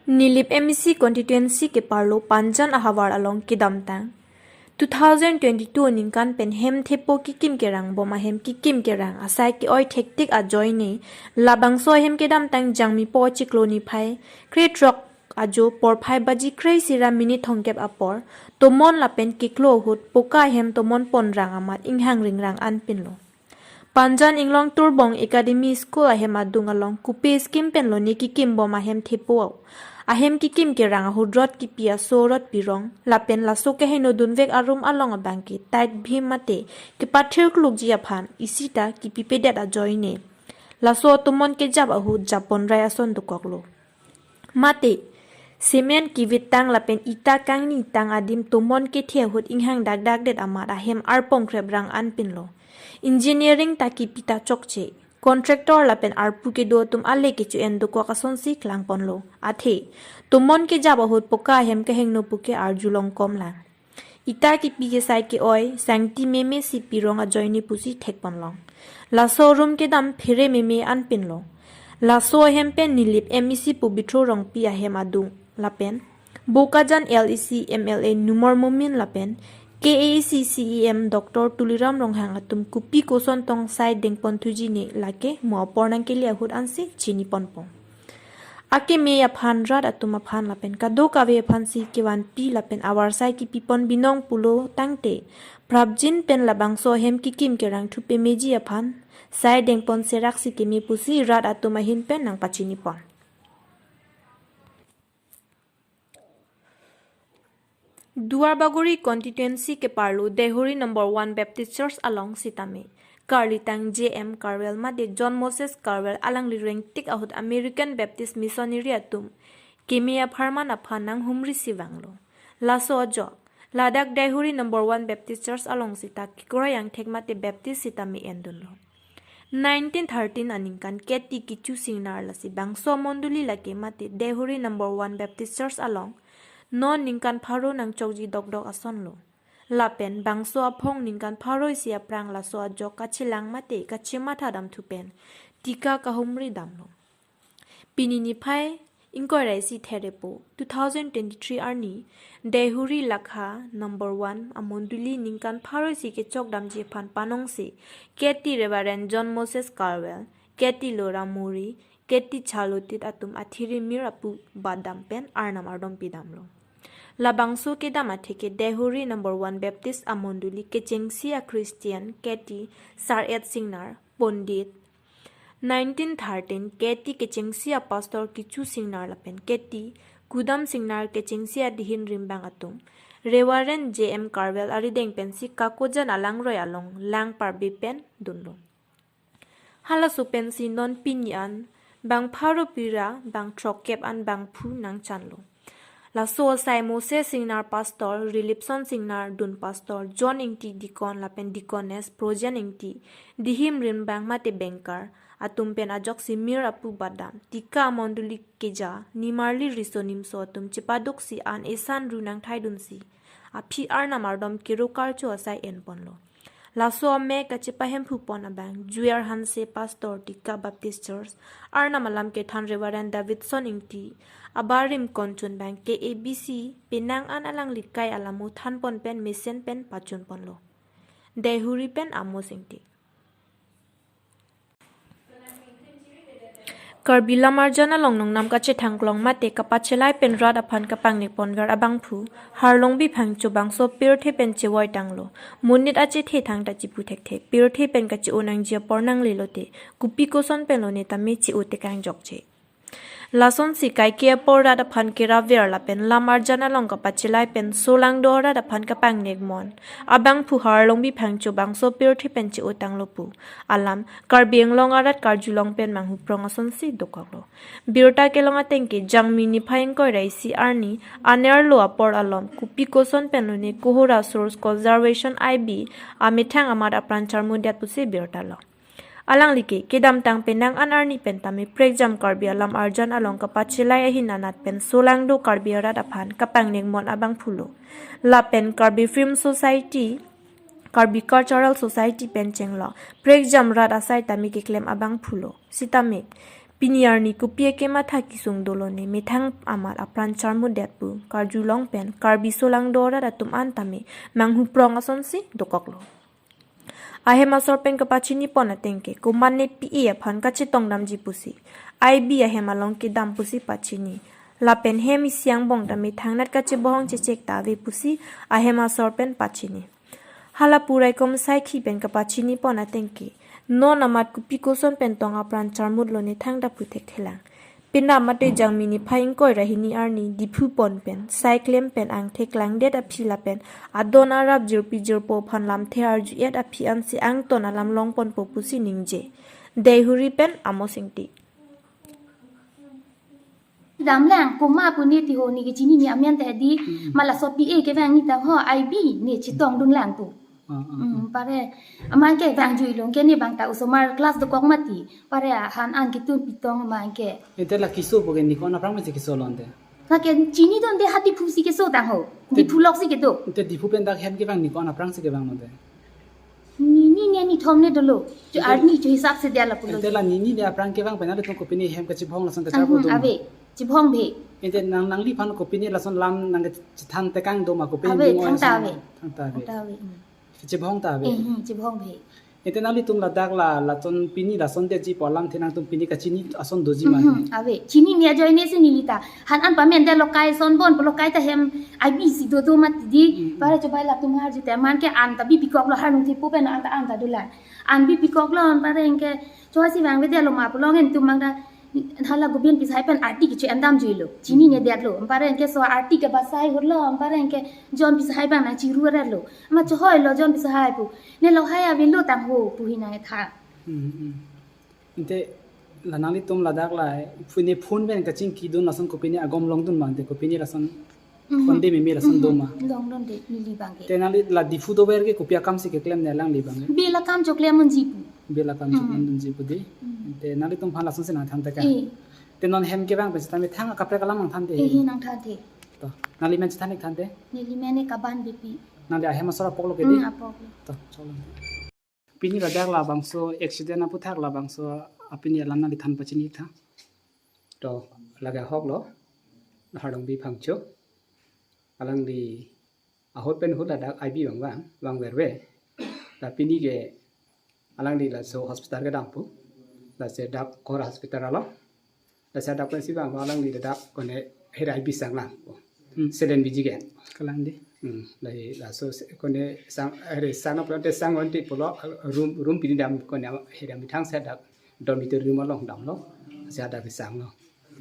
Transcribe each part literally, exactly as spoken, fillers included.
Nilip M E C constituency keparlo Panjan ahavar along kedamtang two thousand twenty-two ningkan pen hem thepo kekim kerang bom ahem kekim kerang asai ke-oi thektik ajoine labangso ahem kedamtang Jangmipo chiklo niphai krethrok ajo porphai baji kre-isi ra minit thomkep apor tomon lapen keklo ahut poka ahem tomon ponrang amat inghang ringrang anpinlo. Panjan Inglong Turbong Academy School ahem adung along kopi scheme pen lone kekim bom ahem thepo ahem kekim kerang ahut rot kipi aso rot pirong lapen laso keheno dunvek arum along abangke tight bhim mate kepathir klukji aphan isita kepipedet ajoine laso tomon kejap ahut japon rai ason dokoklo. Mate cement kevit tang lapen ita kangni tang adim tomon kethe ahut inghang dakdakdet amat ahem arpong kreprang anpinlo. Engineering ta kipi ta chokche. Contractor lapen arpu kedo atum ale kecho-en dokok asonsi klangponlo. Athe tomon kejap ahut poka ahem kehingno puke arjulong komlang. Ita kipi kesai ke-oi sangti meme si pirong ajoine pusi thekponlong. Laso rum kedam phere meme anpinlo. Laso ahem pen Nilip M E C Pobitro Rongpi ahem adung lapen Bokajan L A C M L A Numor Momin lapen K A A C C E M Doctor Tuliram Ronghang atum kopi koson tong sai dengpon thuji ne lake mo apor nangkele ahut ansi chiniponpon. Akeme aphan, rat atum aphan lapen kadokave aphansi kevanpi lapen avarsai kepipon binong pulo tangte prapjin pen labangso ahem kekim kerang thupe meji aphan sai dengpon seraksi keme pusi rat atum ahin pen nangpachinipon. Duarbagori constituency keparlo Deihori number one Baptist Church along sitame karlitang J M Karwel mate John Moses Karwel alangli rengtik ahut American Baptist Missionary atum keme apharman aphan nanghumri si vanglo. Laso ajok ladak Deihori number one Baptist Church along sita kekroi angthek mate Baptist sitame endunlo. Nineteen thirteen aningkan K T Kichu Singnar lasi bangso mondoli lake mate Deihori number one Baptist Church along non ningkan pharo nangchokji dokdok asonlo. Lapen bangso aphong ningkan pharo isi aphrang laso ajok kachelang mate kachematha dam thupen tika kahumri damlo. Pini niphai ingkoi ra isi Therepo two thousand twenty-three arni Deihori lakha number one amondoli ningkan pharo isi kechok damji aphan panongsi K T Reverend John Moses Karwel, K T Lora Mori, K T Charlotit atum athiri mir apu bat dam pen Arnam ardom pidamlo. Labangso kedam atheke Deihori number one Baptist amondoli kechengsi a Christian K T Sar-et Singnar, Pondit, nineteen thirteen K T kechengsi a Pastor Kichu Singnar lapen K T Kudam Singnar kechengsi adihin rimbang atum Reverend J M Karwel arideng pensi Kakojan alangroi along lang parbe pen dunlo. Halaso pensi non pini an bang pharo pira bang throkkep an bangphu nangchanlo. Laso asai Moses Singnar Pastor, Rilipson Singnar dun Pastor, John Ingti Deacon lapen Deaconess, Projen Ingti, dihim rimbang mate bengkar atum pen ajoksi mir apu bat dam, tika mondoli keja nimarli riso nimso atum chepaduksi an esan ru nangthaidunsi aphi Arnam ardom kero karcho asai enponlo. Laso amek kachepahemphupon abang Juer Hanse Pastor Tika Baptist Church, Arnam alam kethan Reverend Davidson Ingti, abarim konchun bang K A B C penang an alangli kai alamo thanpon pen mesen pen pachunponlo. Deihori pen Amos Ingti. Karbi Lamarjan along nongnam kachethangklong mate kapachelai pen rat aphan kapangnek ponver abangphu Harlongbi Phangcho bangso pirthe pen chevoi tanglo. Monit achethe thangta chipu thekthe, pirthe pen kache-o nangji apor nanglelote kopi koson pen lone tame che-o tekang jokche. Lasonsi kaike apor rat aphan keraver lapen Lamarjan along kapachelai pen solangdo rat aphan kapangnek mon abangphu Harlongbi Phangcho bangso pirthe pen che-o tanglo pu alam Karbi Anglong arat karjulong pen manghuprong asonsi dokoklo. Birta kelong ateng ke Jangmi niphai ingkoi ra isi arni anerlo apor alom kopi koson pen lone Kohora Source Conservation I B amethang amat apran charmudiat pusi birta lo. Alanglike kedamtang penang an arni pen tame prekjam Karbi alam arjan along kapachelai ahin anat pen solangdo Karbi arat aphan kapangnek mon abangphulo. Lapen Karbi Film Society, Karbi Cultural Society pen chenglo prekjam rat asai tame keklem abangphulo. Sitame Pini arni kopi ake matha kesung dolone methang amat apran charmut det pu karjulong pen Karbi solangdo arat atum an tame manghuprong asonsi dokoklo. Ahem asor pen kapachini pon ateng ke komatne P A aphan kachetong damji pusi, I B ahem along kedam pusi pachini. Lapen hem isi angbong tame thangnat kachebohong chechek ta ave pusi ahem asor pen pachini. Hala pu raikom saikhi pen kapachini pon ateng ke, non amat kopi koson pen tong apran charmut lone thangta pu thekthelang. Penap mate Jangmi niphai ingkoi ra hini arni Diphu pon pen sai klem pen angthek langdet aphi lapen adon arap jirpi jirpo aphan lamthe arju-et aphi ansi angton alam long ponpo pusi ningje. Deihori pen Amos Ingti. Damlang, koma pu ne tiho, ne kechinine amen ta hedi, Hmm. ma laso P A kevang ne ta ho, I B ne chetong dunlang pu. Ah, ah, Hmm, ah. pare, aman ke vangjuilo, ke ne bang ta osomar class dokok mati, pare han an ketun pitong aman ke. Ante la keso pu ke ne ko-an aphrang si keso lo ante? Lake chinidunde ha Diphu si keso tang ho, Te- Diphu lok si kedo. Ante Diphu pen dak hem kevang ne ko-an aphrang si kevang lo ante? Nini ne nithom ne dolo. Cho Ante- arni cho hisap si dia lapulo. Ante la nini ne aphrang kevang pen nanglitum kopine hem kachebohong lason kachar Ahum, ko dum? Ave. Chebohong bhe. Ante nang nangliphan kopine lason lam nangkachethan tekang doma kopine Ave, ding oi thangta lason? Ave. Thangta ave. Thangta ave. Hmm. Chebohong ta ave. Eh, hmm, chebohong bhe. Ante nanglitum ladak la lason pini lason detji pu alamthe nangtum pini kachini ason doji ma? Mhm, ave. Chinine ajoine si neli ta. Han an pamen det lokai son bon pu lokai ta hem I B si dodo mati di. Hmm. Pare chobai latum arju te aman ke an ta bipikoklo, harnung thepo pen an ta an ta dolang. An bipikoklo, an pare anke choi si vangvedet lo ma pu long en tum mang ta hala Gobind Pisahai pen arti kecho-en damjuilo. Chinine detlo. An pare anke so arti ke basai hurlo, an pare anke John Pisahai bang nangchiru-et lo. Amat chohoilo John Pisahai pu. Ne lahai avelo tang ho pu hi nangtha. Hmm, hmm. Ante la nanglitum ladak la phu- ne phone pen kachingkidun lason kopine agom longdun ma ante kopine lason Mhm. phone de meme lason Mhm. doma? Longdunde neli bang ke. Te nangli la Diphu dover ke kopi akam si keklem ne alangli bang ke? Bill akam choklem unji pu. Bill akam Mhm. choklem unji pu di. Mhm. Ante nanglitum aphan lason si nangthan tekang. Eh. Te non hem kevang pen sitame thang akaprek alam nangthan te. Eh, hi nangthan te. To, nangli men chethan ik than te? Neli men ke Kaban Beypi. Nangli ahem asor apok lo ke di? Hmm, apok lo. To, cholo. Pini ladak labangso accident aphuthak labangso apini alam nangli than pachini tha. To, lake ahok lo, Hardongbi Phangcho. Alangli ahut pen ahut ladak I B vang vang, vang verve. La pini ke alangli laso hospital kedam pu. Lasi dak Kohora hospital along. Lasi dak pensi bang alangli dak kone hera I B sang lang. Hmm. Selen biji ke. Kalang di. Hmm. Lahi laso se- kone sang hera sang apa te sang onti pulo room room pini dam kone hera methang si dak dormitory room along damlo. Si dak sanglo.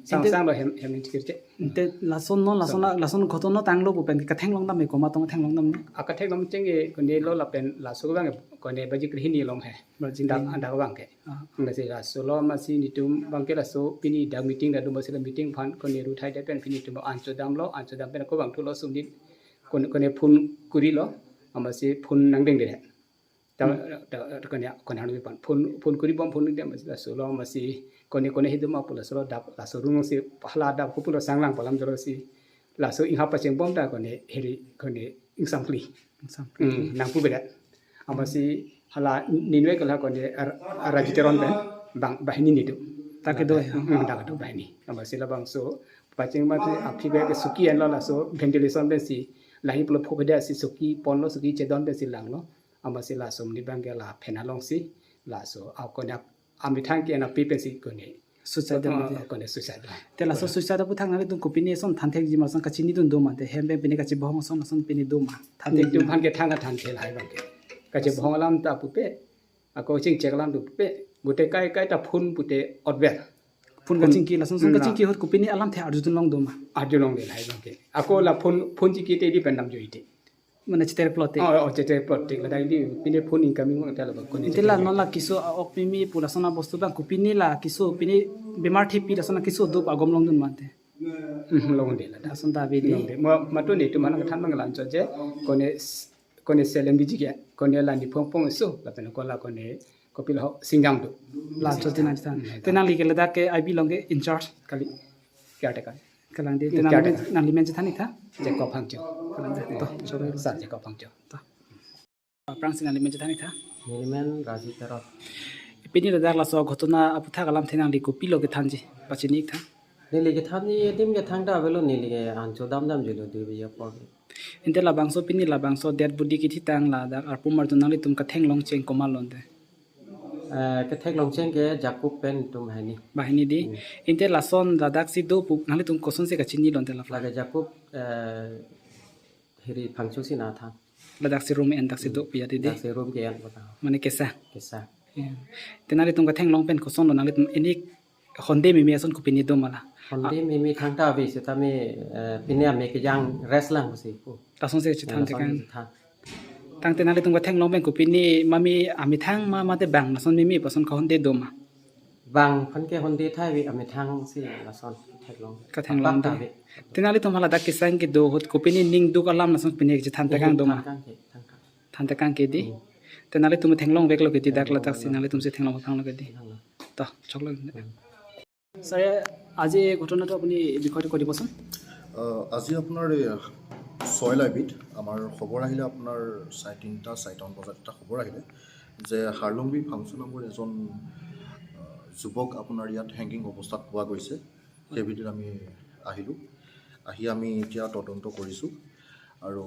Sang Ante- sanglo hem hem ni chikir che. Ante lason no lason Sang. lason ghotono tanglo pu pen katheklong dam e koma tong theklong dam ne. Akatheklong cheng e kone lo lapen laso bang kone baji krehini along he. Baji Dak krehini. Dak bang ke. Ah. Lasi laso lo masi netum bang ke laso pini dak meeting dak dum masi la meeting aphan kone ruthai det pen pini netum an chodamlo, an chodam pen ako bang thulo sumdin kone kone phone kurilo, amasi phone nangdengde. Ta Hmm. ta ta kone kone hanu pan phone phone kuri bom phone nangdeng masi laso lo masi kone kone hidum apo laso lo dak laso room si hala dak kupulo sanglang pu alam jolo si laso inghap pacheng bom ta kone heri kone ingsam phli. Ingsam phli. Hmm, nangpu bedak. Amasi hala ninwe kala kone ar- arajiteron pen bang bahini nidu. Ta kedo ya? Hmm, ta kedo bahini. Amasi labangso pacheng mati aphi be ke suki enlo laso ventilation pensi lahi pulo phobe si suki ponlo suki chedon pensi langlo. Amasi laso ni bang ke la phen along si laso akone amethang ke na pi pensi kone. Suicide Ah, mati. Kone suicide. Te laso suicide aphuthak nanglitum kopine son thanthekji ma son kachinidun doma te hem pen pine kachebohong son son pine doma. Thanthek Netum doma. Aphan ke thang thanthe lahai bang ke. Kachebohong alam ta pupe. Ako chingchek alam tu pupe. Gute kai kai ta phone pute otver. Phone Phone. Kachingki lason son Hmm, kachingki na. Ahut kopine alamthe arjudun long doma. Arjulong de lahai bang ke. Ako la phone phone chingki te di pen damjuite. Mane cheter plot te. Oh, oh, cheter plot te. Ladak di pine phone incoming mang ta la bang kone Ante cheter la plot non te. La keso a-ok mimi pu lason abostu bang kopine la keso pine bemar thepi lason keso do pu agom longdun ma ante. Hmm, longde la. Lason ta ave de. Longde. Ma- matu netum aphan kethan bang lancho je kone s- kone selen biji ke kone la niphong pong so lapen ko la kone kopilo singgam do. Lancho te nangthan. Hmm, te nangli ke ladak ke I B along ke in charge. Kali. Caretaker. Kalang di, Hmm, te nangli caretaker. Men- nangli men chethan ik tha? Jacob Phangcho. Kalang di. To, choro. Sir Jacob Phangcho. To. Aphrangsi nangli men chethan ik tha? Neli men Raji Terot. Pini ladak laso ghotona aputhak alamthe nangli kopilo kethanji, pachini iktha. Neli kethanji adim ke thangta avelo, neli ke ancho damdamjilo dui baje apor. Ante labangso pini labangso dead body kethitang ladak arpum arjun nanglitum katheklong cheng komatlo ante? Eh, katheklong cheng ke Jacob pen itum banghini. Banghini dei. Hmm. Ante lason ladaksi do pu nanglitum kosonsi kachinilo ante la? Lake Jacob, eh, hiri Phangcho si nangthan. Ladaksi room en daksi do pu ya dei. Daksi room ke-en pu ta. Mane kesa. Kesa. Ya. Te nanglitum katheklong pen kosonlo, nanglitum pini honde meme ason kopine do ma la? Honde meme thangta ave sitame, eh, pine ame kejang rest lang si pu. Lasonsi kachethan tekang. Lasonsi chethan. Tangte nanglitum katheklong pen kopine meme amethang ma mate bang lason meme pu ason kahonde do ma? Bang aphan ke honde thai ave, amethang si lason theklong. Katheklong apak ta dei. Ave. Te nanglitum hala dak kesang kedo ahut kopine ning duk alam lason pine kachethan tekang do ma? Thangkang ke, thangkang. Than tekang ke dei. Hmm. Te nanglitum theklong veklo ke dei dak, theklong ladaksi veklo. Nanglitumsi theklong vekanglo ke dei. Theklonglo। To, choklo। Hmm। Sir, আজি এই ঘটনাটো আপুনি বিষয়টো কৈ দিবচোন। আহ, আজি আপোনাৰ এই ছয়লাইবিত আমাৰ খবৰ আহিলে, আপোনাৰ চাৰে তিনিটা, চাৰিটামান বজাত এটা খবৰ আহিলে যে হাৰলুংবি ফাংচু নামৰ এজন, আহ, যুৱক আপোনাৰ ইয়াত হেংগিং অৱস্থাত পোৱা গৈছে। সেই ভিত্তিত আমি আহিলোঁ। আহি আমি এতিয়া তদন্ত কৰিছোঁ আৰু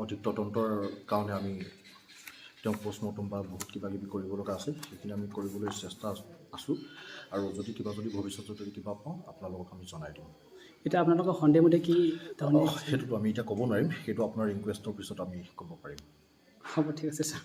অধিক তদন্তৰ কাৰণে আমি তেওঁক পষ্টমৰ্টম বা বহুত কিবা কিবি কৰিব লগা আছে, সেইখিনি আমি কৰিবলৈ চেষ্টা আছোঁ। আৰু যদি কিবা, যদি ভৱিষ্যতে যদি কিবা পাওঁ, আপোনালোকক আমি জনাই দিম। এতিয়া আপোনালোকৰ সন্দেহ মতে কি ধৰণে? অ, সেইটোতো আমি এতিয়া ক'ব নোৱাৰিম, সেইটো আপোনাৰ ইনকুৱেষ্টৰ পিছত আমি ক'ব পাৰিম। হ'ব, ঠিক আছে ছাৰ।